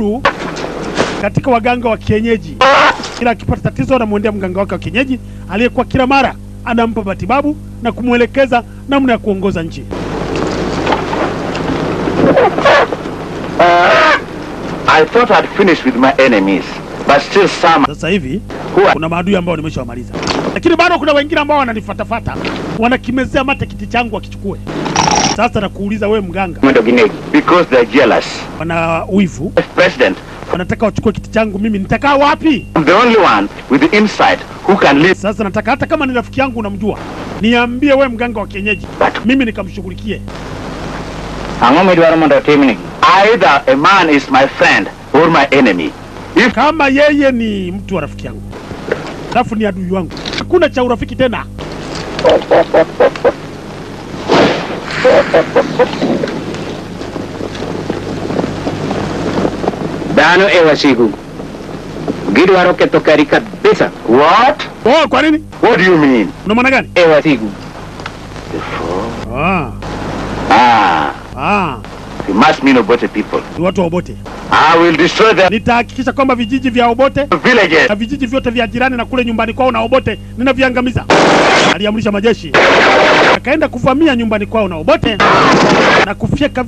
anaabudu katika waganga wa kienyeji. Kila akipata tatizo anamwendea mganga wake wa kienyeji aliyekuwa kila mara anampa matibabu na kumwelekeza namna ya kuongoza nchi. I thought I'd finished with my enemies, but still some Sasa hivi who are kuna maadui ambao nimeshawamaliza, lakini bado kuna wengine ambao wananifatafata, wanakimezea mate kiti changu wakichukue. Sasa nakuuliza we mganga, Mondo ginegi. Because they're jealous. Wana wivu, President, wanataka wachukue kiti changu, mimi nitakaa wapi? I'm the only one with the insight who can lead. Sasa nataka hata kama ni rafiki yangu unamjua, niambie we mganga wa kienyeji, mimi nikamshughulikie. Ang'o midwaro mondo otimni? Either a man is my friend or my enemy. If Kama yeye ni mtu wa rafiki yangu alafu ni adui wangu, hakuna cha urafiki tena. Dhano e wasigu. Gidwaro ketho kari kabisa. What? Oh, kwa nini? What do you mean? Una maana gani? E wasigu. Ah, Ah, ah, you must mean Obote people. Ni watu wa Obote. I will destroy their Nitahakikisha kwamba vijiji vya Obote villages. Na vijiji vyote vya jirani na kule nyumbani kwao na Obote ninaviangamiza. Aliamrisha majeshi akaenda kuvamia nyumbani kwao na Obote na kufyeka.